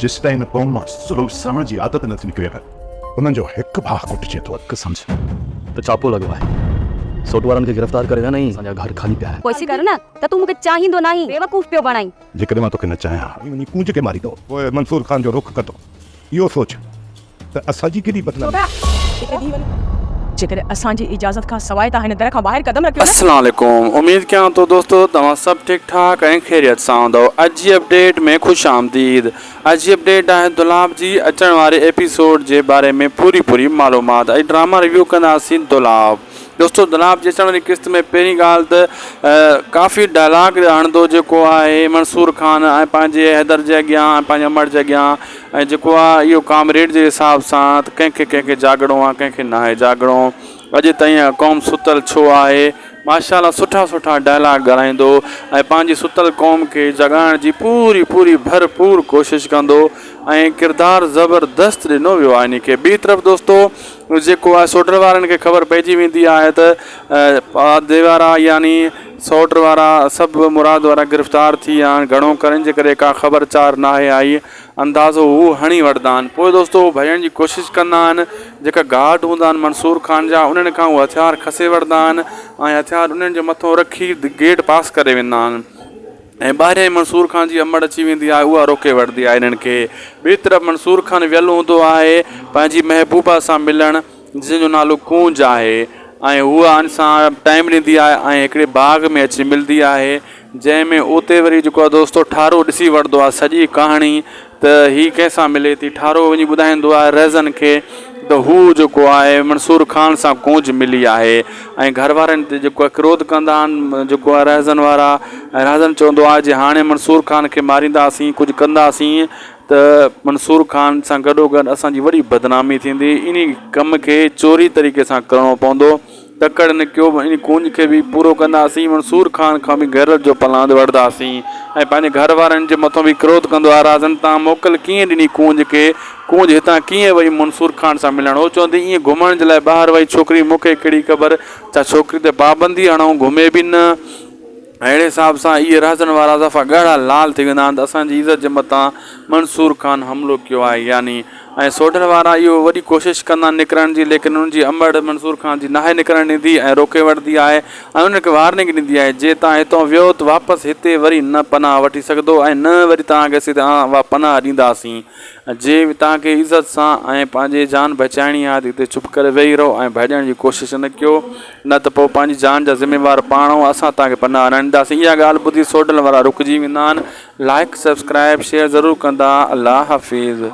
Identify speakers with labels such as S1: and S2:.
S1: جيستائين هن قوم مان سلو سهڻ جي عادت نه ٿي نڪري ته انهن جو هڪ ڀاء ڪٽجي ٿو.
S2: پڪ سمجهه ته چاپو لڳو آهي. سوٽ وارن کي گرفتار ڪري ويا نه ۽ اسان جا گهر خالي پيا آهن.
S3: پوء ڪر نه ته تون مون کي چاهيندو ناهين، بيوقوف پيو بڻائين.
S1: جيڪڏهن مان توکي نه چاهيان ها. ۽ وڃي ڪونج کي ماريندو. پوء منصور خان جو رخ ڪندو. اهو سوچ ته اسان جي ڪيڏي بدنامي.
S4: جيڪڏهن اسان جي اجازت کان سواء توهان هن در کان ٻاهر قدم رکيو نه.
S5: السلام عليڪم اميد ڪيان ٿو دوستو توهان سڀ ٺيڪ ٺاڪ ۽ خيريت سان هوندؤ اڄ جي اپڊيٽ ۾ خوش آمديد اڄ جي اپڊيٽ آهي دولاب جي اچڻ واري ايپيسوڊ جي باري ۾ پوري پوري معلومات اڄ ڊراما ريويو ڪنداسين دولاب دوستو دولاب جي اچڻ واري قسط ۾ پهرين ڳالهه ته ڪافي ڊائلاگ هڻندو جيڪو آهي منصور خان ۽ پنهنجي حيدر جي اڳيان ۽ پنهنجي امڙ جي اڳيان ۽ جيڪو آهي اهو ڪامريڊ جي حساب سان ته ڪنهن کي ڪنهن کي جاڳڻو آهي ڪنهن کي ناهي جاڳڻو اڄ تائين قوم ستل ڇو آهي ماشاء الله سٺا سٺا ڊائلاگ ڳالهائيندو ۽ پنهنجي ستل قوم کي جاڳائڻ جي پوري پوري ڀرپور ڪوشش ڪندو ۽ ڪردار زبردست ڏنو ويو آهي انهي کي ٻي طرف دوستو جيڪو آهي سوڍر وارن کي خبر پئجي ويندي آهي ته پادي وارا يعني سوڍر وارا سڀ مراد وارا گرفتار ٿي ويا آهن گهڻو ڪري جي ڪري ڪا خبر چار ناهي آئي اندازو هو هڻي وٺندا آهن پوء دوستو هو ڀڄڻ جي ڪوشش ڪندا آهن جيڪا گارڊ هوندا آهن منصور خان جا انهن کان هو هٿيار کسي وٺندا آهن ۽ هٿيار انهن جي مٿو رکي گيٽ پاس ڪري ويندا آهن ۽ ٻاهريان ئي منصور خان جي امڙ اچي ويندي آهي اها روڪي وٺندي آهي هنن کي. ٻي طرف منصور خان ويل هوندو آهي پنهنجي محبوبه سان ملڻ جنهن جو نالو ڪونج آهي ۽ هوء ان سان ٽائيم ڏيندي آهي ۽ هڪڙي باغ ۾ اچي ملدي آهي جنهن ۾ اتي وري جيڪو آهي دوستو ٺارو ڏسي وٺندو آهي سڄي ڪهاڻي ته هي ڪنهن سان ملي ٿي؟ ٺارو وڃي ٻڌائيندو آهي رهزن کي ته هو جيڪو آهي منصور خان سان ڪونج ملي آهي ۽ گهر وارن تي جيڪو آهي ڪروڌ ڪندا آهن جيڪو آهي رهزن وارا ۽ رهزن چوندو آهي جي هاڻي منصور خان کي مارينداسين ڪجهه ڪنداسين ته منصور خان سان گڏو گڏ اسان جي وڏي بدنامي ٿيندي انهي ڪم کي چوري طريقي سان ڪرڻو پوندو تڪڙ نه ڪيو، ان ڪونج کي به پورو ڪنداسين، منصور خان کان به غيرت جو پلاند وٺنداسين ۽ پنهنجي گهر وارن جي مٿان به ڪروڌ ڪندو آهي. رازن تان موڪل ڪيئن ڏني ڪونج کي؟ ڪونج هتان ڪيئن وئي منصور خان سان ملڻ؟ هو چوندي ائين گهمڻ جي لاء ٻاهر وئي ڇوڪري، مون کي ڪهڙي خبر؟ ڇا ڇوڪري تي پابندي هڻون، گهمي به نه؟ اهڙي حساب سان اهي رهزن وارا صفا ڳاڙها لال ٿي ويندا آهن ته اسان جي عزت جي مٿان منصور خان حملو ڪيو آهي يعني ۽ سوڍر وارا اهو وڏي ڪوشش ڪندا آهن نڪرڻ جي ليڪن انهن جي امڙ منصور خان جي ناهي نڪرڻ ڏيندي ۽ روڪي وٺندي آهي ۽ انهن کي وارننگ ڏيندي آهي جي توهان هتان ويو ته واپس هتي وري نه پناهه وٺي سگهندو ۽ نه وري توهان کي اسين پناهه ڏينداسين جي توهان کي عزت سان ۽ پنهنجي جان بچائڻي آهي ته هتي چپ ڪري ويهي رهو ۽ ڀڄڻ جي ڪوشش نه ڪيو نه ته پوء پنهنجي جان جا ذميوار پاڻ آهيو اسان توهان کي پناهه نه ڏينداسين اها ڳالهه ٻڌي سوڍل وارا رڪجي ويندا آهن لائڪ سبسڪرائب شيئر ضرور ڪندا الله حافظ.